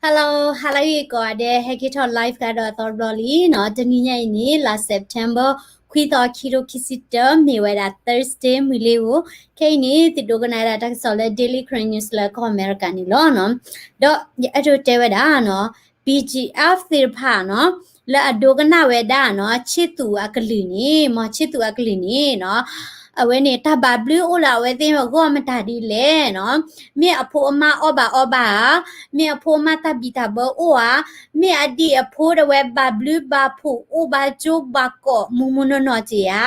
Hello, ဟါလၢဂ့ၤကိးဂၤဒဲး, ဟဲက့ၤထီၣ် live ကဒီးအသီတဘျီလံနီၤ. တနံၤညါအံၤန့ၣ် လါ September ခွံသီ ခံကထိခံဆံတၢ မ့ၢ်ဝဲဒၣ် Thursday မုၢ်လ့ၤဧိၤ. ခဲအံၤန့ၣ် သုဒိကနၣ်ဝဲဒၣ်တၢ်ကစီၣ်လၢ Daily Karen News လၢကီၢ်အမဲရကၤန့ၣ်လီၤနီၤ. ဒီးယအဲၣ်ဒိးတဲဝဲဒၣ်နီၤ BGF သ့ၣ်တဖၣ်နီၤ လၢအဒိကနၣ်ဝဲဒၣ်နီၤ ဆ့သူးအကလုာ်န့ၣ်, မ်ဆ့သူးအကလုာ်န့ၣ်နီၤ အဝဲန့ၣ် တၢ်ဘၣ်ဘျုးအိၣ်လၢအဝဲသ့ၣ်အဂီၢ်မတၤဒ်လဲၣ်နီၤ. မ့ၢ်အဖိအမါအီၣ်ဘၣ်အီဘၣ်ဧါ, မ့ၢ်အဖိအမါတၢ်ဘံၣ်တၢ်ဘၢအိၣ်ဧါ, မ့ၢ်အဒံၣ်အဖိဒၣ်ဝဲဘၣ်ဘျုးဘၣ်ဖှိၣ်အိၣ်ဘၣ်ကၠိဘၣ်ကီးမူးမူးနီၢ်နီၢ်က့ၤဧါ,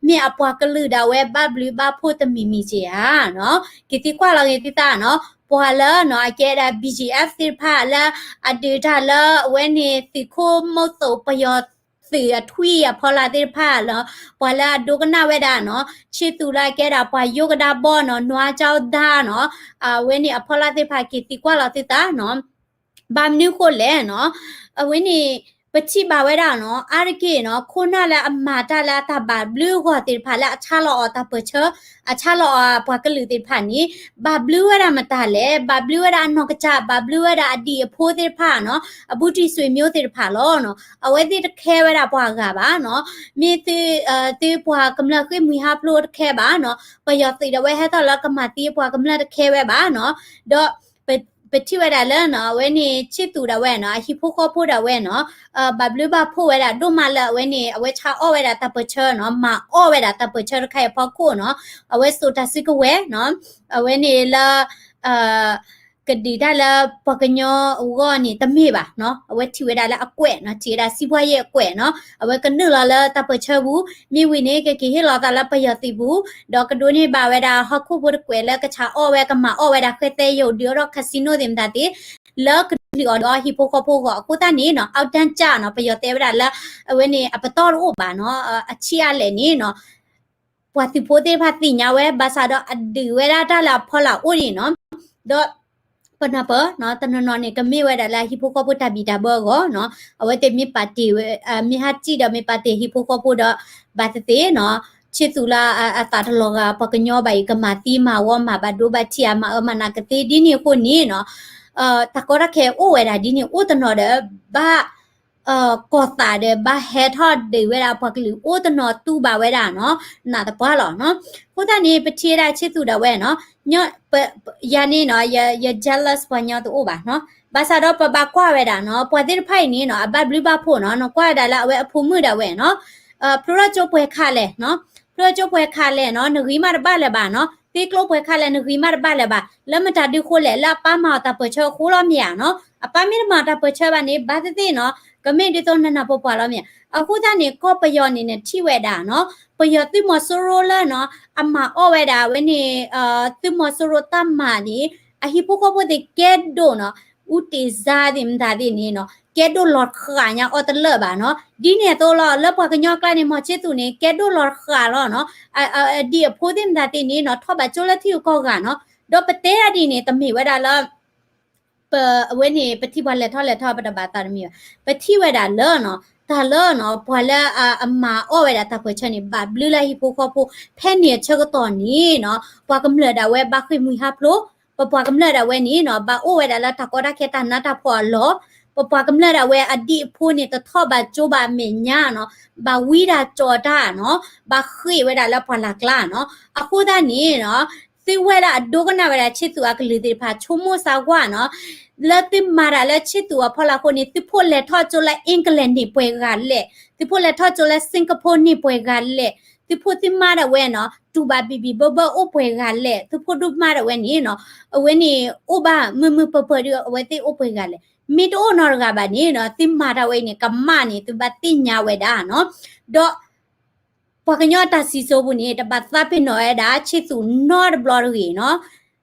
မ့ၢ်အပှၤကလုာ်ဒၣ်ဝဲဘၣ်ဘျုးဘၣ်ဖှိၣ်တမံၤမံၤက့ၤဧါနီၤ. က့ၤသံကွၢ်လီၤက့ၤသုသးနီၤ, ပှၤလၢနီၤ အကဲဒၣ် BGF သ့ၣ်တဖၣ်လၢအဒုးတၢ်လၢအဝဲန့ၣ် သုးခိၣ်မိၣ်သိးပယီၤ သုးအထွံၣ်အဖီလာ်သ့ၣ်တဖၣ်လီၤ, ပှၤလၢအဒိကနၣ်ဝဲဒၣ်နီၤ ဆ့သူးလၢအကဲဒၣ်ပှၤယိကဒါဘီနီၤ နွားကျောင်းသားနီၤ, အဝဲန့ၣ်အဖီလာ်သ့ၣ်တဖၣ် က့ၤသံကွၢ်လီၤသုသးနီၤ. ဘၣ်မနုၤဃိလဲၣ်နီၤ, အဝဲန့ၣ် ပထံၣ်ဘၣ်ဝဲဒၣ်နီၤ အါတက့ၢ်နီၤ ခိၣ်နၢ်လၢအမၤတၢ်လၢအတၢ်ဘၣ်ဘျုးအဂီၢ်သ့ၣ်တဖၣ်လၢအဆါလီၤအီၤတၢ်ပၢၢ်ဆၢ, အဆါလီၤအီၤပှၤကလုာ်သ့ၣ်တဖၣ်န့ၣ် ဘၣ်ဘျုးဝဲဒၣ်မတၤလဲၣ်, ဘၣ်ဘျုးဝဲဒၣ်အနီၢ်ကစၢ်, ဘၣ်ဘျုးဝဲဒၣ်အဒံၣ်အဖိသ့ၣ်တဖၣ်နီၤ, အဘူးတံၢ်ဆွေမျိုးသ့ၣ်တဖၣ်လီၤနီၤ. အဝဲသ့ၣ်တခဲဝဲဒၣ်ပှၤဂၤဘၣ်နီၤ, မ့ၢ်သု သုပှၤကမျၢၢ်ဃ့ၢ်မှံဟးဖျိးတခဲဘၣ်နီၤ, ပယီၤသုးဒၣ်ဝဲဟဲထီၣ်လၢကမၤသံပှၤကမျၢၢ်တခဲဝဲဘၣ်နီၤ. ဒီး ပထံၣ်ဝဲဒၣ်လၢနီၤ အဝဲန့ၣ် ဆ့သူးဒၣ်ဝဲနီၤ အဟံၣ်ဖိဃီဖိဒၣ်ဝဲနီၤ ဘၣ်ဘျုးဘၣ်ဖှိၣ်ဝဲဒၣ်ဒိၣ်မးလၢအဝဲန့ၣ် အဝဲဆါအီၣ်ဝဲဒၣ်တၢ်ပၢၢ်ဆၢနီၤ, မၤအီၣ်ဝဲဒၣ်တၢ်ပၢၢ်ဆၢတခါအံၤအဖီခိၣ်နီၤ, အဝဲစိာ်တၢ်စုကဝဲၤနီၤ, အဝဲန့ၣ်လၢ ကဒုးတၢ်လၢပှၤကညီအဂီၢ်န့ၣ်တမ့ၢ်ဘၣ်နီၤ, အဝဲထံၣ်ဝဲဒၣ်လၢအကွဲးနီၤ, ထံၣ်ဝဲဒၣ်စံးဘှါယဲၢ်အကွဲးနီၤ, အဝဲကနုာ်လီၤလၢတၢ်ပၢၢ်ဆၢပူၤ, မ့ၢ်ဝံၤန့ၣ် ကက့ၤဟ့ၣ်လီၤသးလၢပယီၤသုးပူၤ, ဒီးကဒိးန့ၢ်ဘၣ်ဝဲဒၣ်ဟီၣ်ခိၣ်ဖိတကွဲးလၢကဆါအီၣ်ဝဲ ကမၤအီၣ်ဝဲဒၣ်ဃဲသဲယိာ်ဒုးအီၣ်ထီၣ် casino သ့ၣ်မတၤသ့ၣ်, လၢကဒုးအီၤဒီးဟံၣ်ဖိဃီဖိအဂီၢ်အဃိသတးန့ၣ်နီၤ, အတၢ်ကၢ်နီၤ ပယီၤတဲဝဲဒၣ်လၢ အဝဲန့ၣ် အပတီၢ်တအိၣ်ဘၣ်နီၤ, အဆံးအါလဲၣ်န့ၣ်နီၤ ပှၤသုးဖိသ့ၣ်တဖၣ်သ့ၣ်ညါဝဲ ဘၣ်ဆၣ်ဒီးအဒုးဝဲဒၣ်တၢ်လၢအဖီလာ်အိၣ်န့ၣ်နီၤ, ဒီး ပနၢ်ပၢၢ်နီၤ တနီၤနီၤန့ၣ် ကမ့ၢ်ဝဲဒၣ်လၢအဟံၣ်ဖိဃီဖိတၢ်ဘံၣ်တၢ်ဘၢအဂီၢ်နီၤ, အဝဲသ့ၣ်မ့ၢ်ပာ်တ့ၢ်ဝဲ မ့ၢ်ဟးစံၣ်ဒီးမ့ၢ်ပာ်တ့ၢ်ဟံၣ်ဖိဃီဖိဒီး ဘၣ်သ့ၣ်သ့ၣ်နီၤ, ဆ့သူးလၢအသးတလီၤဂာ် ပှၤကညီဘၣ်အံၤ ကမၤသံမၤဝီမၤဘၣ်ဒိဘၣ်ထံး မၤအၢမၤနးကသ့ဒ်န့ၣ်အဃိန့ၣ်နီၤ, တၢ်ကီတၢ်ခဲအိၣ်ဝဲဒၣ်ဒ်န့ၣ်အိၣ်တနီၤဒီး ဘၣ် ကီၢ်သးဒီးဘၣ်ဟဲထီၣ်ဒုးဝဲဒၣ်ပှၤကလုာ်အိၣ်တနီၤတူၢ်ဘၣ်ဝဲဒၣ်နီၤ, နးတပှၢ်လီၤနီၤ. အဃိသတးန့ၣ် ပထံၣ်ဝဲဒၣ်ဆ့သူးဒၣ်ဝဲနီၤ, ယၤန့ၣ်နီၤ ယ jealous ပှၤညီတအိၣ်ဘၣ်နီၤ, ဘၣ်ဆၣ်ဒီးပဘၣ်ကွၢ်ဝဲဒၣ်နီၤ ပှၤသ့ၣ်တဖၣ်အံၤန့ၣ်နီၤ အဘၣ်ဘျုးဘၣ်ဖှိၣ်နီၤ, နကွၢ်ဝဲဒၣ်လၢအဝဲအဖိမုၣ်ဒၣ်ဝဲနီၤ, ဖျိထီၣ်ကၠိပှဲၤခးလဲၣ်နီၤ, ဖျိထီၣ်ကၠိပှဲၤခးလဲၣ်နီၤ နဂ့ၤမးတဘၣ်လၢၤဘၣ်နီၤ, သ့ကျိပှဲၤခးလဲၣ် နဂ့ၤမးတဘၣ်လၢၤဘၣ်, လၢမတၤဒုဃိလဲၣ် လၢအပၢ်မၤအီၤတၢ်ပၢၢ်ဆၢအဃိလီၤမ့ၢ်ဧါနီၤ, အပၢ်မ့ၢ်တမၤအီၤတၢ်ပၢၢ်ဆၢဘၣ်န့ၣ် ဘၣ်သ့ၣ်သ့ၣ်နီၤ ကမ့ၢ်ဒ်သိးနနၢ်ပၢၢ်ပှၤလီၤမ့ၢ်ဧါ. အဃိသတးန့ၣ် ကီၢ်ပယီၤန့ၣ် နထံၣ်ဝဲဒၣ်နီၤ ပယီၤသုးမီၤစိရိၤလၢနီၤ အမၤအီၣ်ဝဲဒၣ်ဝဲန့ၣ် သုးမီၤစိရိၤတၢ်မၤန့ၣ် အဟံၣ်ဖိဃီဖိသ့ၣ်ကဲဒိၣ်နီၤ အူတ့ၢ်စါသ့ၣ်မတၤသ့ၣ်န့ၣ်နီၤ ကဲဒိၣ်လီၤဃာ်ညါအီၤတလၢာ်ဘၣ်နီၤ. ဒ်န့ၣ်အသိးလီၤ လၢပှၤကညီအကျါန့ၣ် မီၤဆ့သူးန့ၣ် ကဲဒိၣ်လီၤဃာ်လီၤနီၤ. အဒံၣ်အဖိသ့ၣ်မတၤသ့ၣ်န့ၣ်နီၤ ထီၣ်ဘးကၠိလၢထံဂုၤကီၢ်ဂၤနီၤ. ဒီးပတဲဒၣ်ဒ်န့ၣ် တမ့ၢ်ဝဲဒၣ်လၢ ပအဝဲန့ၣ် ပထံၣ်ပှၤလဲၤထီၣ်လဲၤထီၣ် ပတဘၣ်သးတမံၤဘၣ်. ပထံၣ်ဝဲဒၣ်လၢနီၤ တၢ်လၢနီၤ ပှၤလၢအမၤအီၣ်ဝဲဒၣ်တၢ်ပၢၢ်ဆၢန့ၣ် ဘၣ်ဘျုးလၢဟံၣ်ဖိဃီဖိ ဖဲန့ၣ်အဆၢကတီၢ်န့ၣ်နီၤ ပှၤကမျၢၢ်ဒၣ်ဝဲဘၣ်ဃ့ၢ်မှံဟးဖျိး, ပပှၤကမျၢၢ်ဒၣ်ဝဲန့ၣ်နီၤ ဘၣ်အိၣ်ဝဲဒၣ်လၢတၢ်ကီတၢ်ခဲတၢ်နးတၢ်ဖှီၣ်အလီၢ်, ပပှၤကမျၢၢ်ဒၣ်ဝဲအဒံၣ်အဖိန့ၣ် တထီၣ်ဘးကၠိဘၣ်အမဲာ်ညါနီၤ ဘၣ်ဝံတၢ်ကၠီၤတၢ်နီၤ ဘၣ်ဃ့ၢ်ဝဲဒၣ်လၢပှၢ်လၢ်ကျါနီၤ. အဃိသတးန့ၣ်နီၤ သုဝဲလၢအဒိကနၣ်ဝဲဒၣ်ဆ့သူးအကလုာ်သ့ၣ်တဖၣ် ဆိကမိၣ်စၢ်ကွၢ်နီၤ လၢသုမၤတၢ်လၢဆ့သူးအဖီလာ်အဃိန့ၣ် သုးဖိလဲၤထီၣ်ကၠိလၢ England န့ၣ်ပှဲၤဂၤလဲၣ်, သုးဖိလဲၤထီၣ်ကၠိလၢ Singapore န့ၣ်ပှဲၤဂၤလဲၣ်, သုးဖိသုမါဒၣ်ဝဲနီၤ တူၢ်ဘၣ်ဘံၣ်ဘံၣ်ဘၢဘၢအိၣ်ပှဲၤဂၤလဲၣ်, သုးဖိဒိၣ်မါဒၣ်ဝဲန့ၣ်နီၤ အဝဲန့ၣ်အိၣ်ဘၣ်မုာ်မုာ်ပၢၤပၢၤဒီး အဝဲသ့ၣ်အိၣ်ပှဲၤဂၤလဲၣ်. မ့ၢ်တအိၣ်နီတဂၤဘၣ်န့ၣ်နီၤ သုမၤတၢ်ဝဲအံၤန့ၣ် ကမၣ်န့ၣ် သုဘၣ်သ့ၣ်ညါဝဲဒၣ်နီၤ. ဒီး ပှၤကညီအတၢ်စံၣ်စိၤပူၤန့ၣ် တဘၣ်သးပ့ၤနီၣ်ဝဲဒၣ် ဆ့သူးနီတဘျီတဂ့ၤနီၤ.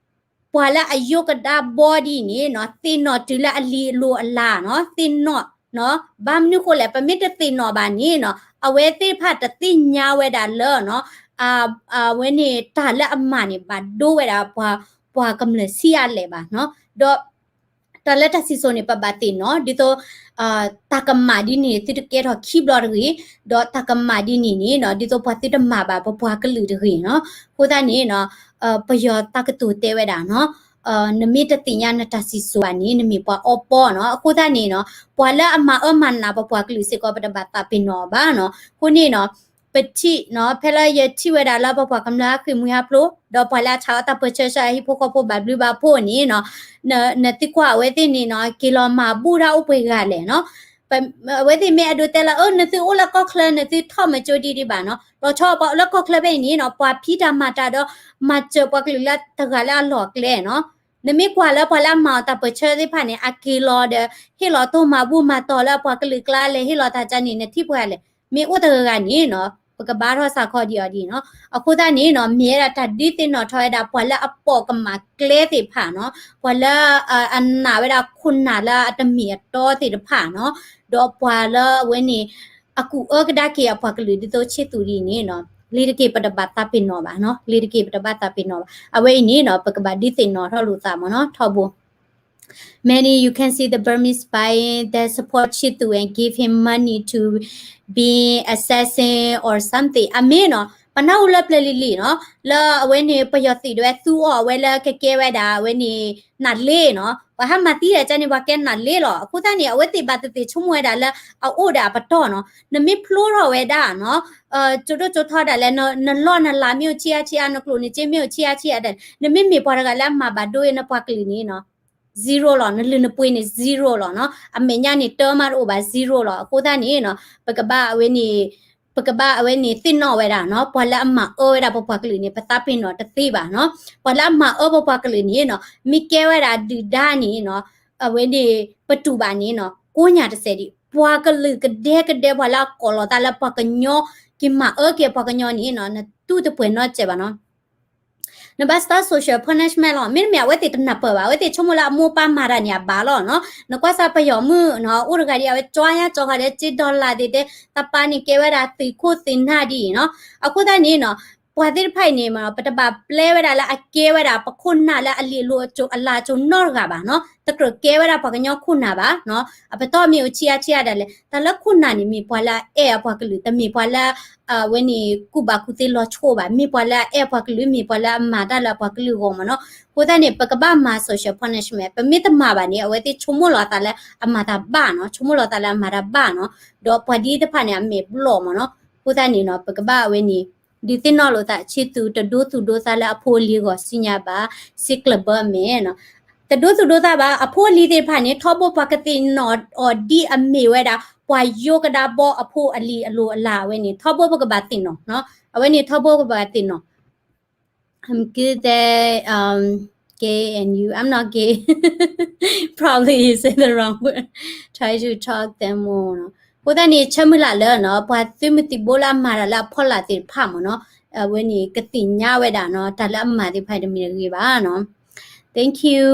ပှၤလၢအယိကဒါဘီဒ်အံၤန့ၣ်နီၤ သ့ၣ်နီၣ်တုၤလၢအလံၤအလိၤအလၤနီၤ သ့ၣ်နီၣ်နီၤ. ဘၣ်မနုၤဃိလဲၣ် ပမ့ၢ်တသ့ၣ်နီၣ်ဘၣ်န့ၣ်နီၤ အဝဲသ့ၣ်တဖၣ်တသ့ၣ်ညါဝဲဒၣ်လၢနီၤ အဝဲန့ၣ် တၢ်လၢအမၤန့ၣ် ဘၣ်ဒိဝဲဒၣ်ပှၤ ပှၤကမျၢၢ်ဆံးအါလဲၣ်ဘၣ်နီၤ. ဒီး တၢ်လၢတၢ်စံၣ်စိၤန့ၣ် ပဘၣ်သ့ၣ်နီၣ် ဒ်သိး တၢ်ကမၣ်ဒ်န့ၣ် သုတကဲထီၣ်ခံဘျီတဂ့ၤ, ဒီးတၢ်ကမၣ်ဒ်န့ၣ်န့ၣ်နီၤ ဒ်သိးပှၤသုတမၤဘၣ်ပပှၤကလုာ်တဂ့ၤနီၤ. အဃိသတးန့ၣ်နီၤ ပယီၤတၢ်ကတိၤတဲဝဲဒၣ်နီၤ နမ့ၢ်တသ့ၣ်ညါနတၢ်စံၣ်စိၤဘၣ်န့ၣ် နမ့ၢ်ပှၤအီပီနီၤ. အဃိသတးန့ၣ်နီၤ ပှၤလၢအမၤအၢမၤနးပပှၤကလုာ်စ့ၢ်ကီး ပတဘၣ်သးပ့ၤနီၣ်ဘၣ်နီၤ. အဃိန့ၣ်နီၤ ပထံၣ်နီၤ ဖဲလၢယထံၣ်ဝဲဒၣ်လၢပပှၤကမျၢၢ်အဃ့ၢ်မှံဟးဖျိး ဒီးပှၤလၢအဆှၢအီၤတၢ်ပၢၢ်ဆၢဆှၢအဟံၣ်ဖိဃီဖိဘၣ်ဘျုးဘၣ်ဖှိၣ်န့ၣ်နီၤ နသုကွၢ်အဝဲသ့ၣ်န့ၣ်နီၤ က့ၤလီၤမၤဘူၣ်တၢ်အိၣ်ပှဲၤဂၤလဲၣ်နီၤ. အဝဲသ့ၣ်မ့ၢ်အဲၣ်ဒိးတဲလၢ အၢ နသုအိၣ်လၢကီၢ်ချၢ နသုထီၣ်မၤကၠိဒံးဒံးဘၣ်နီၤ. လီၤဆီပှၤအိၣ်လၢကီၢ်ချၢဖဲအံၤန့ၣ်နီၤ ပှၤဖံးတၢ်မၤတၢ်ဒီး မၤစၢၤပှၤကလုာ်လၢတဂၤလၢအလီၢ်အကျဲနီၤ. နမ့ၢ်ကွၢ်လၢပှၤလၢအမၤအီၤတၢ်ပၢၢ်ဆၢသ့ၣ်တဖၣ်န့ၣ် အက့ၤလီၤဒီး ဟ့ၣ်လီၤတိၢ်မၤဘူၣ်မၤတီၤလၢအပှၤကလုာ်ကျါလဲၤဟ့ၣ်လီၤတၢ်ကန့ၣ် နထံၣ်ပှဲၤဂၤလဲၣ်. မ့ၢ်အိၣ်တဂၤဂၤန့ၣ်နီၤ ပကဘါထီၣ်စးခီဒံးအီၤဒ်နီၤ. အဃိသတးန့ၣ်နီၤ မ့ၢ်ဝဲဒၣ်တၢ်ဒုးသ့ၣ်နီၣ်ထီၣ်ဝဲဒၣ်ပှၤလၢအပိာ်ကမၣ်ကျဲသ့ၣ်တဖၣ်နီၤ, ပှၤလၢ အနာ်ဝဲဒၣ်ခိၣ်နၢ်လၢအတမ့ၢ်အတီသ့ၣ်တဖၣ်နီၤ, ဒီးပှၤလၢအဝဲန့ၣ် အကူၣ်အၢကဒါက့ၤအပှၤကလုာ်ဒ်သိးဆံသူးဒ်န့ၣ်နီၤ, လ့ၤတက့ၤပတဘၣ်သးပ့ၤနီၣ်ဘၣ်နီၤ, လ့ၤတက့ၤပတဘၣ်သးပ့ၤနီၣ်ဘၣ်. အဝဲအံၤန့ၣ်နီၤ ပကဘၣ်ဒုးသ့ၣ်နီၣ်ထီၣ်လိာ်သးမ့ၢ်နီၤ, ထီဘိ Many, you can see the Burmese buying that support ချစ်သူ and give him money to be assassin or something. အမ့ၢ်နီၤ, ပနၢ်ဟူလၢပျၢၤလံၤလံၤနီၤ, လၢအဝဲန့ၣ် ပယီၤသုးဒၣ်ဝဲသူအီၤအဝဲလၢကကဲဝဲဒၣ်အဝဲန့ၣ် နးလ့နီၤ, ပှၤဟဲမၤသံဒၣ်ကန့ၣ် ပှၤကဲနးလ့လီၤ. အဃိသတးန့ၣ် အဝဲသ့ၣ်ဘၣ်သ့ၣ်သ့ၣ်ဆိကမိၣ်ဝဲဒၣ်လၢအအိၣ်ဒီးအပတီၢ်နီၤ, နမ့ၢ်ဖျိထီၣ်ဝဲဒၣ်နီၤ ကၠိဒိၣ်ကၠိထီဒၣ်လဲာ်, နလီၢ်နလၤမ့ၢ်အိၣ်ဆံးအါဆံးအါ, နကျိၣ်နစ့မ့ၢ်အိၣ်ဆံးအါဆံးအါဒၣ်လဲာ်, နမ့ၢ်မ့ၢ်ပှၤတဂၤလၢအမၤဘၣ်ဒိအံၤ နပှၤကလုာ်န့ၣ်နီၤ zero လီၤ, နလုၢ်နပှ့ၤန့ၣ် zero လီၤနီၤ, အမဲာ်ညါန့ၣ်တၢမးတအိၣ်ဘၣ် zero လီၤ. အဃိသတးန့ၣ်နီၤ ပကဘၣ်အဝဲန့ၣ် ပကဘၣ်အဝဲန့ၣ်သ့ၣ်နီၣ်ဝဲဒၣ်နီၤ, ပှၤလၢအမၤအၢဝဲဒၣ်ပပှၤကလုာ်န့ၣ် ပသးပ့ၤနီၣ်တသ့ဘၣ်နီၤ. ပှၤလၢအမၤအၢပပှၤကလုာ်န့ၣ်နီၤ မ့ၢ်ကဲဝဲဒၣ်ဒုၣ်ဒါန့ၣ်နီၤ အဝဲန့ၣ် ပတူၢ်ဘၣ်န့ၣ်နီၤ ကိးညါတစဲးဒံး, ပှၤကလုာ်ကဒဲကဒဲ ပှၤလၢအကိးလီၤသးလၢပှၤကညီ က့ၤမၤအၢက့ၤပှၤကညီန့ၣ်နီၤ နတူၢ်တပှဲၤနီတစဲးဘၣ်နီၤ. နဘၣ် start social punishment လီၤ. မ့တမ့ၢ် အဝဲသ့ၣ်တနၢ်ပၢၢ်ဘၣ်, အဝဲသ့ၣ်ဆိကမိၣ်လၢအမိၢ်ပၢ်မၤတၢ်န့ၣ် အဘၣ်လီၤနီၤ. နကွၢ်စၢ်ပယီၤမုၣ်နီၤ အိၣ်တဂၤဒံး အဝဲကၠီညါကၠီဃာ်ဒီး က့ဒီလၣ်သ့ၣ်တဲ သးပၢ်န့ၣ်ကဲဝဲဒၣ်သုးခိၣ်သုးနၢ်ဒ်အံၤနီၤ. အဃိသတးန့ၣ်နီၤ ပှၤသ့ၣ်တဖၣ်အံၤန့ၣ် ပတဘၣ်ပျဲဝဲဒၣ်လၢအကဲဝဲဒၣ်ပခိၣ်နၢ်လၢအလံာ်အလိၤအလၤစိၤနီတဂၤဘၣ်နီၤ. တကြၢးကဲဝဲဒၣ်ပှၤကညီခိၣ်နၢ်ဘၣ်နီၤ. အပတီၢ်မ့ၢ်အိၣ်ဆံးအါဆံးအါဒၣ်လဲာ်, တၢ်လၢခိၣ်နၢ်န့ၣ် မ့ၢ်ပှၤလၢအအဲၣ်အပှၤကလုာ်, တမ့ၢ်ပှၤလၢ အဝဲန့ၣ် ကူၣ်ဘၣ်ကူၣ်သ့လီၤဆိဘၣ်, မ့ၢ်ပှၤလၢအအဲၣ်ပှၤကလုာ်, မ့ၢ်ပှၤလၢအမၤတၢ်လၢအပှၤကလုာ်အဂီၢ်မ့ၢ်နီၤ. အဃိသတးန့ၣ် ပကဘၣ်မၤ social punishment, ပမ့ၢ်တမၤဘၣ်န့ၣ် အဝဲသ့ၣ်ဆိကမိၣ်လီၤသးလၢအမၤတၢ်ဘၣ်နီၤ, ဆိကမိၣ်လီၤသးလၢအမၤတၢ်ဘၣ်နီၤ, ဒီးပှၤဒ်သ့ၣ်တဖၣ်န့ၣ် အမဲာ်ဘျီၣ်မ့ၢ်နီၤ. အဃိသတးန့ၣ်နီၤ ပကဘၣ်အဝဲန့ၣ် ဒုးသ့ၣ်နီၣ်လိာ်သး ဆံသူ တဒိသူၣ်ဒိသးလၢအဖိအလံၤအဂီၢ် စံၣ်ညီၣ်ဘၣ် စံၣ်ကျၢၢ်ဘၢအမဲာ်နီၤ. တဒိသူၣ်ဒိသးဘၣ်, အဖိအလံၤသ့ၣ်တဖၣ်န့ၣ် ထီဘိပှၤကသ့ၣ်နီၣ်အီၤဒ်အမ့ၢ်ဝဲဒၣ် ပှၤယိကဒါဘီအဖိအလံၤအလိၤအလၤဝဲန့ၣ် ထီဘိပကဘၣ်သ့ၣ်နီၣ်နီၤ. အဝဲန့ၣ်ထီဘိပကဘၣ်သ့ၣ်နီၣ် I'm good that um, gay and you, I'm not gay. Probably you say the wrong word. Try to talk them more. အဃိသတးန့ၣ် ဆၢမုၢ်လၢ်လၢနီၤ ပှၤသုးမုၢ်သံၣ်ဘိလၢအမၤတၢ်လၢအဖီလာ်သ့ၣ်တဖၣ်မ့ၢ်နီၤ အဝဲန့ၣ် ကသ့ၣ်ညါဝဲဒၣ်နီၤ တၢ်လၢအမၤသ့ၣ်တဖၣ်တမ့ၢ်တဂ့ၤဘၣ်နီၤ. Thank you.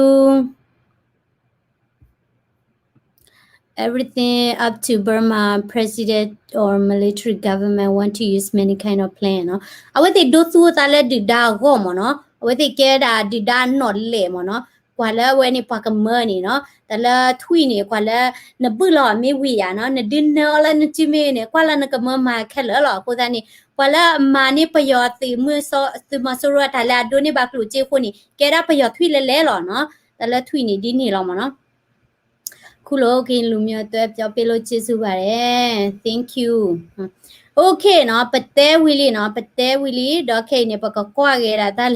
Everything up to Burma president or military government want to use many kind of plan နီၤ. အဝဲသ့ၣ်ဒိသူအသးလၢဒုၣ်ဒါအဂီၢ်မ့ၢ်နီၤ. အဝဲသ့ၣ်ကဲဒၣ်ဒုၣ်ဒါနီၣ်လဲၣ်မ့ၢ်နီၤ. ပှၤလၢအဝဲန့ၣ်ပှၤကမၢန့ၣ်နီၤ. တၢ်လၢထွံၣ်န့ၣ် ကွၢ်လၢ နဘုၣ်လီၤမ့ၢ်ဝံၤယၤနီၤ နဒုးနၢအီၤလၢနစုမ့ၢ်န့ၣ် ကွၢ်လၢနကမၢမၤခဲလၢာ်လီၤ. အဃိသတးန့ၣ် ပှၤလၢအမၤန့ၢ်ပယီၤသုးမီၤစိရိၤအတၢ်လၢအဒိးန့ၢ်ဘၣ်ကျိၣ်စ့အဃိန့ၣ် ကဲဒၣ်ပယီၤထွံၣ်လဲၤလဲၤလီၤနီၤ. တၢ်လၢထွံၣ်န့ၣ်ဒ်န့ၣ်လီၤမ့ၢ်နီၤ. ခူၣ်လိာ်က့ၤလူၤမၢ်သွဲပျီပ့လိာ်စ့စူဘၣ်ရဲၣ် thank you. Okay နီၤ ပတဲဝံၤလံနီၤ ပတဲဝံၤလံ ဒီးခဲအံၤန့ၣ် ပကကွၢ်က့ၤဒၣ် တၢ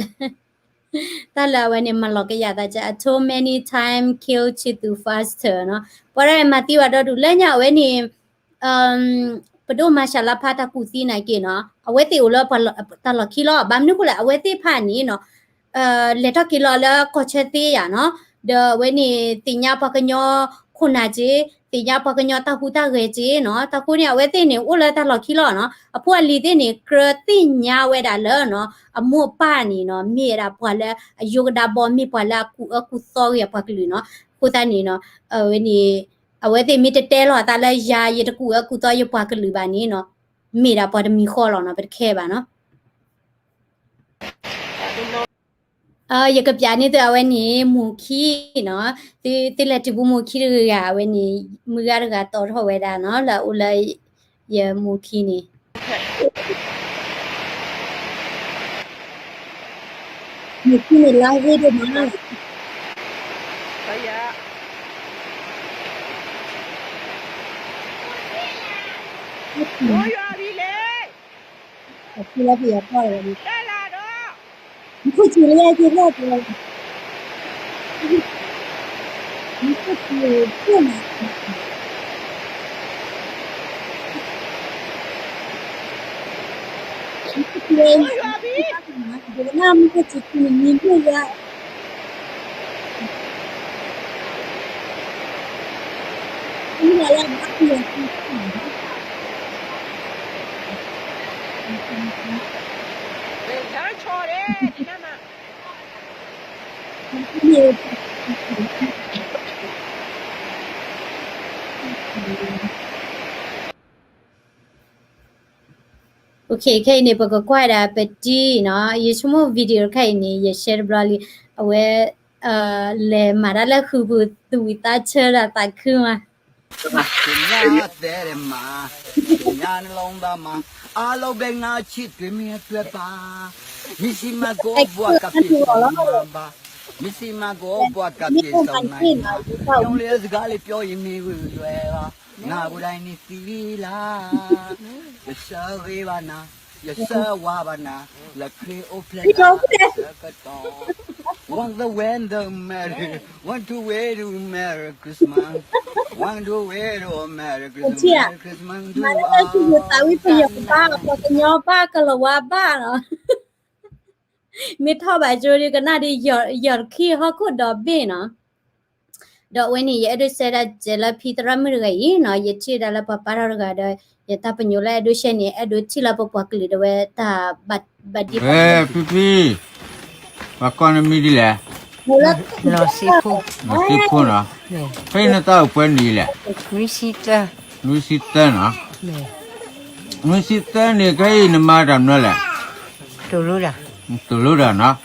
်လၢအဝဲန့ၣ် မၤလီၤကယၤသးက I told many time kill ချစ်သူ faster နီၤ. ပှၤဒၣ်မၤသံဝဲဒီဒူၣ်လၢညါအဝဲန့ၣ် ပဒိၣ်မၤရှးလါဖးတၢ်ကူၣ်သံနာ်က့နီၤ အဝဲသ့ၣ်အိၣ်လၢတၢ်လီၢ်ခံလီၤ. ဘၣ်မနုၤအဃိလဲၣ် အဝဲသ့ၣ်တဖၣ်န့ၣ်နီၤ လဲၤထီၣ်က့ၤလီၤလၢကီၢ်ဆၢသ့ယၤနီၤ ဒီးအဝဲန့ၣ် သ့ၣ်ညါပှၤကညီခိၣ်နၢ်က့ သ့ၣ်ညါပှၤကညီတၢ်ဟူးတၢ်ဂဲၤက့နီၤ တၢ်ဃိန့ၣ် အဝဲသ့ၣ်န့ၣ် အိၣ်လၢတၢ်လီၢ်ခံလီၤနီၤ အဖိအလံၤသ့ၣ်န့ၣ် ကြၢးသ့ၣ်ညါဝဲဒၣ်လၢနီၤ အမိၢ်အပၢ်န့ၣ်နီၤ မ့ၢ်ဝဲဒၣ်ပှၤလၢအယိကဒါဘီ မ့ၢ်ပှၤလၢအကူၣ်အၢကူၣ်သီဂ့ၤအပှၤကလုာ်နီၤ အဃိသတးန့ၣ်နီၤ အဝဲန့ၣ် အဝဲသ့ၣ်မ့ၢ်တတဲလီၤအသးလၢယၤ ယတကူၣ်အၢကူၣ်သီယပှၤကလုာ်ဘၣ်န့ၣ်နီၤ မ့ၢ်ဒၣ်ပှၤတမံၤဃီလီၤနီၤ ပတခဲဘၣ်နီၤ ယကပျးန့ၢ်သုအဝဲန့ၣ် မိၢ်ခံနီၤ သုလဲၤတုၤပူမိၢ်ခံတဂၤ အဝဲန့ၣ် မုၢ်ဂၤတဂၤတီထီၣ်ဝဲဒၣ်နီၤ လၢအအိၣ်လၢယမိၢ်ခံန့ၣ် မိၢ်ခံန့ၣ် live ဒိၣ်မး အိၣ်ယွၤဘံလဲၣ်, အဖုလၢပယီၤပီၢ်လီၤ, တၢ်လၢဒီး, မ့ၢ်ခိၣ်စူၤလၢယက့ၤလီၢ်ပျီ, မ့ၢ်ခိၣ်စူၤလၢယက့ၤလီၢ်ပျီ, မ့ၢ်ခိၣ်စူၤလၢယက့ၤလီၢ်ပျီ, ယကနၣ်မ့ၢ်ခိၣ်စူၤစူၤန့ၣ် မံၤဒိၣ်ယွၤ ခဲအံၤန့ၣ် ပကကွၢ်ဒၣ်ပတံၤနီၤ, ယဆိကမိၣ် video တခါအံၤန့ၣ် ယshareတဘျီလံ, အဝဲ လဲၤမၤတၢ်လၢဃုာ်ပူၤ သူၣ်ဝံၤသးဆၢဒီးသးခုမး, သ့မး, သ့ညါနလုံးသားမး, အားလုံးပဲငါချစ်တွေမင်းအတွက်ပါ, မစ္စည်းမကိုဘွားကပ်ပြေဆုံးမးဘၣ်, မစ္စည်းမကိုဘွားကပ်ပြေဆုံးမး, ရုံးလေးစကားလေးပြောရင်မေးဝေရွယ်ပါ, ငါကိုယ်တိုင်နေသီလီ, ယဆၢဂ့ၤဘၣ်နၤ, ယဆၢဝါဘၣ်နၤ, လၢခရံာ်အိၣ်ဖျဲၣ်တၢ်ဆၢကတီၢ်, want the weather merry, want to way to merry Christmas, want to way to merry Christmas, merry Christmas to all, မၤလၢတၢ်သူၣ်ဝံၤသးဝံၤ ပယီၤဘၣ် ပှၤကညီဘၣ် ကလၤဝါဘၣ်နီၤ, မ့ၢ်ထီၣ်ဘၣ်ကၠိဒုးကနၣ်ဒုး ယီၤတခံဟီၣ်ခိၣ်ဒီဘ့ၣ်နီၤ, ဒီးအဝဲန့ၣ် ယအဲၣ်ဒိးစဲဒၣ်ကဲလၢဖံသရၣ်မုၣ်တဂၤအံၤနီၤ, ယထံၣ်ဒၣ်လၢပှၤပာ်ထီၣ်တဂၤဒီး ယတၢ်ပညိၣ်လၢအဲၣ်ဒိးရှဲန့ၣ် အဲၣ်ဒိးထံၣ်လၢပပှၤကလုာ်ဒီးဝဲတၢ်ဘၣ်ဒံးဘၣ်ဒဲး, ဖံဖံ, ပှၤကိးနမံၤဒ်လဲၣ်, နီၢ်စ့ဖိနီၤ, ဖဲအံၤနတၢ်အိၣ်ပှဲၤနံၣ်လဲၣ်, နွံဆံသၢနီၤ, နွံဆံသၢန့ၣ် ခဲအံၤနမၤတၢ်မနုၤလဲၣ်, သိၣ်လိတၢ်နီၤ,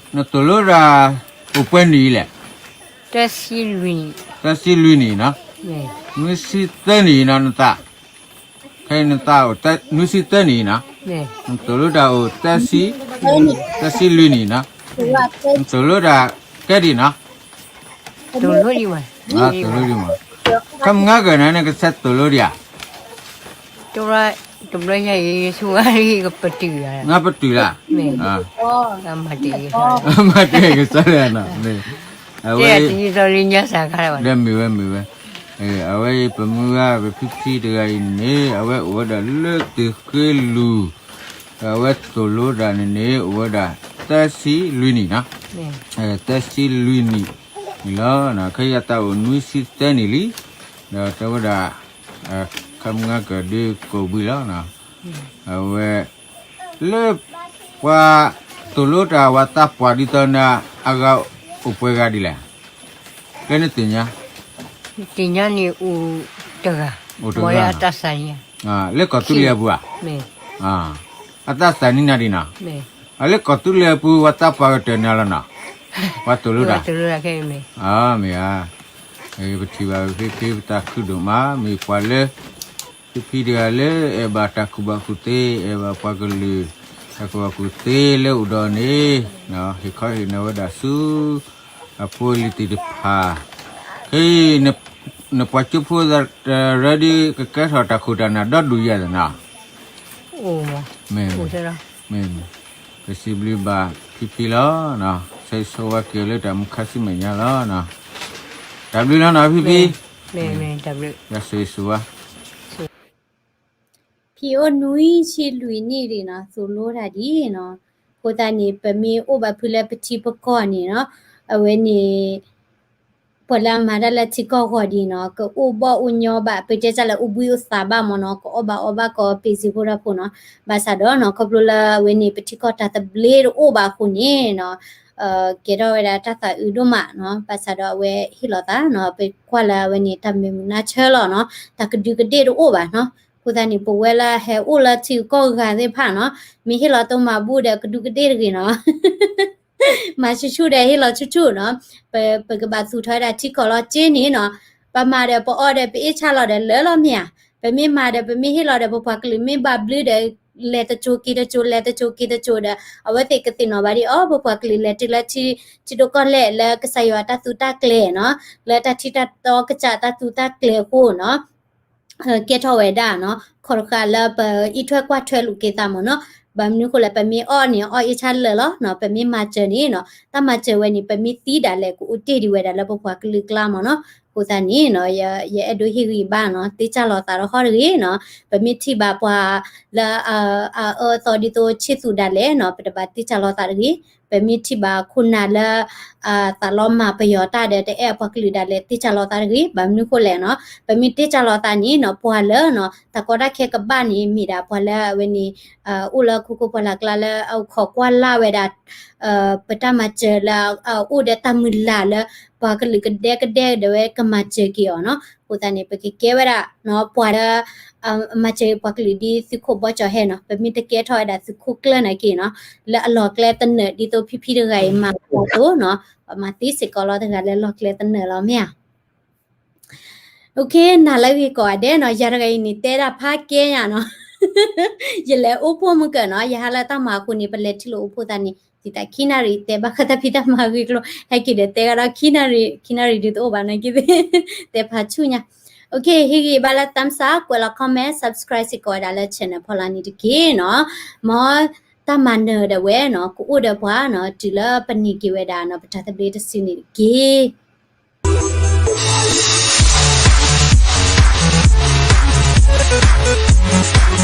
နသိၣ်လိတၢ် အိၣ်ပှဲၤနံၣ်လဲၣ်, သၢဆံလွံၢ်နံၣ်နီၤ, နွံဆံသၢနံၣ်နီၤ နသး, ခဲအံၤနသးအိၣ် နွံဆံသၢနံၣ်နီၤ, နသိၣ်လိတၢ်အိၣ် သၢဆံလွံၢ်နံၣ်နီၤ, နသိၣ်လိတၢ်ကဲဒံးနီၤ, သိၣ်လိဒံးမး, ခမုၢ်ဂၤကၢၢ်န့ၣ် နကဆဲးသိၣ်လိဒံးဧါ, တဘျီယၤအံၤ ဆူဝါကပတုာ်, ငါပတုာ်လၢ, မၤတ့ၢ်ကစၢ်လၢနီၤ, အဝဲ ဒီးမ့ၢ်ဝဲမ့ၢ်ဝဲ, အဝဲအံၤ ပမုၢ်ဂၤ ပဖံဖံတဂၤအံၤန့ၣ် အဝဲအိၣ်ဝဲဒၣ်လၢသုးဃ့လူၤ, အဝဲသိၣ်လိတၢ်န့ၣ်န့ၣ် အိၣ်ဝဲဒၣ် သၢဆံလွံၢ်နံၣ်နီၤ, သၢဆံလွံၢ်နံၣ်န့ၣ်လီၤ, ခဲအံၤအသးအိၣ်နွံဆံသၢနံၣ်လံ, ဒီးတဲဝဲဒၣ် ခမုၢ်ဂၤကၢၢ်ဒုးကိးဘှံးလီၤ, အဝဲ လၢ ပှၤသိၣ်လိတၢ်ဝဲသးပှၢ်ဒ်သိးနၤ အဂၤအိၣ်ပှဲၤဂၤဒ်လဲၣ်, လၢနသ့ၣ်ညါ, သ့ၣ်ညါန့ၣ်အိၣ်တဂၤ, အိၣ်တဂၤ, လၢကီၢ်သူလ့ၤအပူၤဧါ, အတၢ်သးနံၣ်နၤဒံးနီၤ, အလၢကီၢ်သူလ့ၤအပူၤ ဝဲသးပှၢ်ကတၢၢ်နၤလီၤနီၤ, ပှၤသိၣ်လိတၢ်, မ့ၢ်ဧါ, ပထံၣ်ဘၣ်ဖံဖံပသးခုဒိၣ်မး မ့ၢ်ပှၤလၢ ဖံဖံတဂၤလၢအဲၣ်ဘၣ်တၢ်ကူၣ်ဘၣ်ကူၣ်သ့ အဲၣ်ဘၣ်ပှၤကလုာ် တၢ်ကူၣ်ဘၣ်ကူၣ်သ့လၢအိၣ်ဒီးန့ၣ်, ဟ့ၣ်ခီဟ့ၣ်နီၤဝဲဒၣ်ဆူ အဖိအလံၤသ့ၣ်တဖၣ်, ခဲအံၤ နပှၤကၠိဖိသရၢဒုး ကကဲထီၣ်တၢ်ခိၣ်တၢ်နၢ်ဒီဒူၣ်ယဲၢ်သနီၤ, မ့ၢ်, ကစံးဘျုးဘၣ်ဖံဖံလီၤ, ဆိၣ်ဂ့ၤဆိၣ်ဝါက့ၤလၢတၢ်မုာ်ခါဆူမဲာ်ညါလီၤ, တၢ်ဘျုးလီၤနီၤဖံဖံ, ယဆိၣ်ဂ့ၤဆိၣ်ဝါ ဖံအိၣ်နွံဆံလွံၢ်နံၣ်ဒံးနီၤ သိၣ်လိတၢ်ဒံးနီၤ, အဃိသတးန့ၣ် ပမ့ၢ်အိၣ်ဘၣ်ဖုလၢပထံပကီၢ်န့ၣ်နီၤ, အဝဲန့ၣ် ပှၤလၢအမၤတၢ်လၢထံကီၢ်ဂီၤဒံးနီၤ ကအိၣ်ဘီၣ်အိၣ်ညီဘၣ် ပတဲတၢ်လၢအိၣ်ဘှံးအိၣ်သးဘၣ်မ့ၢ်နီၤ ကအီၣ်ဘၣ်အီဘၣ်ကီးပ့ၤစ့ဖိတၢ်ဖိနီၤ, ဘၣ်ဆၣ်ဒီးနီၤ ခီဖျိလၢအဝဲန့ၣ် ပထံကီၢ်တၢ်သဘျ့တအိၣ်ဘၣ်အဃိန့ၣ်နီၤ ကဲထီၣ်ဝဲဒၣ်တၢ်သးအုးဒိၣ်မးနီၤ, ဘၣ်ဆၣ်ဒီးအဝဲဟ့ၣ်လီၤသးနီၤ ပကွၢ်လၢအဝဲန့ၣ် တၢ်မဲာ်မုာ်နါဆၢလီၤနီၤ တၢ်ကဒုကဒ့ၣ်တအိၣ်ဘၣ်နီၤ, အဃိသတးန့ၣ် ပဝဲလၢဟဲအိၣ်လၢထံဂုၤကီၢ်ဂၤသ့ၣ်တဖၣ်နီၤ မ့ၢ်ဟ့ၣ်လီၤတၢ်မၤဘူၣ်ဒီးကဒုကဒ့ၣ်တဂ့ၤနီၤ မၤဆူၣ်ဆူၣ်ဒီးဟ့ၣ်လီၤဆူၣ်ဆူၣ်နီၤ, ပ, ပကဘၣ်သူၣ်ထီၣ်ဝဲဒၣ်ထံကီၢ်လီၤက့န့ၣ်နီၤ, ပမၤဒီးပအီၣ်ဒီးပအ့ၣ်ဆၣ်လီၤဒီးလၢာ်လီၤမ့ၢ်ဧါ, ပမ့ၢ်မၤဒီးပမ့ၢ်ဟ့ၣ်လီၤဒီးပပှၤကလုာ်မ့ၢ်ဘၣ်ဘျုးဒီး လဲၤတကၠိက့ၤတကၠိ လဲၤတကၠိက့ၤတကၠိဒီး အဝဲသ့ၣ်ကသ့ၣ်နီၣ်ဘၣ်ဒံးအီၤ ပပှၤကလုာ်လဲၤတုၤလၢထံ, ထံဒိၣ်ကီၢ်လဲၢ်လၢကစၢ်ယွၤတၢ်သူတၢ်ကျဲၤနီၤ, လၢတၢ်ထံတၢ်တီကစၢ်တၢ်သူတၢ်ကျဲၤအဃိနီၤ ကဲထီၣ်ဝဲဒၣ်နီၤ ခီတဃာ်လၢပအံးထွဲကွၢ်ထွဲလိာ်က့ၤသးမ့ၢ်နီၤ. ဘၣ်မနုၤဃိလဲၣ် ပမ့ၢ်အီၣ်န့ၣ် အီၣ်အ့ၣ်ဆၣ်လၢာ်လီၤနီၤ. ပမ့ၢ်မၤစၢၤန့ၣ်နီၤ တၢ်မၤစၢၤဝဲန့ၣ် ပမ့ၢ်သံဒၣ်လဲာ် ကအိၣ်တ့ၢ်ဒံးဝဲဒၣ်လၢပပှၤကလုာ်ကျါမ့ၢ်နီၤ. အဃိသတးန့ၣ်နီၤ ယအဲၣ်ဒိးဟ့ၣ်ဂံၢ်ဘါနီၤ တ့ၢ်စၢ်လီၤသးဒီးဟီၣ်တဂ့ၤနီၤ. ပမ့ၢ်ထံၣ်ဘၣ်ပှၤလၢ အအၢအသီဒ်သိးဆ့ၣ်သူးဒၣ်လဲာ်နီၤ ပတဘၣ်တ့ၢ်စၢ်လီၤသးတဂ့ၤ. ပမ့ၢ်ထံၣ်ဘၣ်ခိၣ်နၢ်လၢ သးလီမၤပယီၤတၢ်ဒီးတအဲၣ်အပှၤကလုာ်ဒၣ်လဲာ် တ့ၢ်စၢ်လီၤသးတဂ့ၤ. ဘၣ်မနုၤဃိလဲၣ်နီၤ ပမ့ၢ်တ့ၢ်စၢ်လီၤသးန့ၣ်နီၤ ပှၤလၢနီၤ တၢ်ကီတၢ်ခဲကဘၣ်န့ၣ် မ့ၢ်ဒၣ်ပှၤလၢအဝဲန့ၣ် အိၣ်လၢခိခိၣ်ပှၢ်လၢ်ကျါလၢအခိးကွၢ်လၢ်ဝဲဒၣ် ပတၢ်မၤစၢၤလၢ အိၣ်ဒီးတၢ်မုၢ်လၢ်လၢ ပှၤကလုာ်ကဒဲကဒဲဒီးဝဲကမၤစၢၤက့ၤအီၤနီၤ. အဃိသတးန့ၣ် ပကကဲဝဲဒၣ်နီၤ ပှၤလၢ မၤစၢၤပှၤကလုာ်ဒ်သုးခိၣ်ဘီကၠီၤဟဲနီၤ. ပမ့ၢ်တကဲထီၣ်ဝဲဒၣ်သုးခိၣ်ကျၢၢ်နာ်က့နီၤ လၢအလီၢ်ကျဲသနၢၣ် ဒ်သိးဖံဖံတဂၤအံၤမၤအသိးနီၤ ပမၤသ့စ့ၢ်ကီးလီၤ တဂၤလၢလီၢ်ကျဲသနၢၣ်လီၤ မ့ၢ်ဧါ. နၤလၢဂ့ၤကိးဂၤဒဲးနီၤ ယၤတဂၤအံၤန့ၣ် တဲဒၣ်ဖးကဲညါနီၤ ယလဲၤအိၣ်ဖှိၣ်မုၢ်ကၢၢ်နီၤ ယဟးလၢတၢ်မၤအဃိန့ၣ် ပလဲၤထံၣ်လိာ်အိၣ်ဖှိၣ်သးန့ၣ် ဒ်သိးခံနၣ်ရံၣ် တဲဘၣ်ဃးတၢ်ဖံးတၢ်မၤဂ့ၢ်ကျိၤ ဟဲက့ၤဒီးတဲကဒီးခံနၣ်ရံၣ် ခံနၣ်ရံၣ်ဒုးတအိၣ်ဘၣ်နာ်က့ တဲဖးဆူၣ်ညါ. ဟ့ၣ်ဂံၢ်ဘါလၢ thumbs up ကွဲးလီၤ comment subscribe စ့ၢ်ကီးဝဲဒၣ်လၢ channel ဖီလာ်န့ၣ်တက့ၢ်နီၤ. မ်တၢ်မၤနၢၤဒၣ်ဝဲနီၤ ကအိၣ်ဒီးပှၤနီၤ တုၤလၢပန့ၢ်က့ၤဝဲဒၣ်နီၤ ပတၢ်သဘျ့တစုန့ၣ်တက့ၢ်.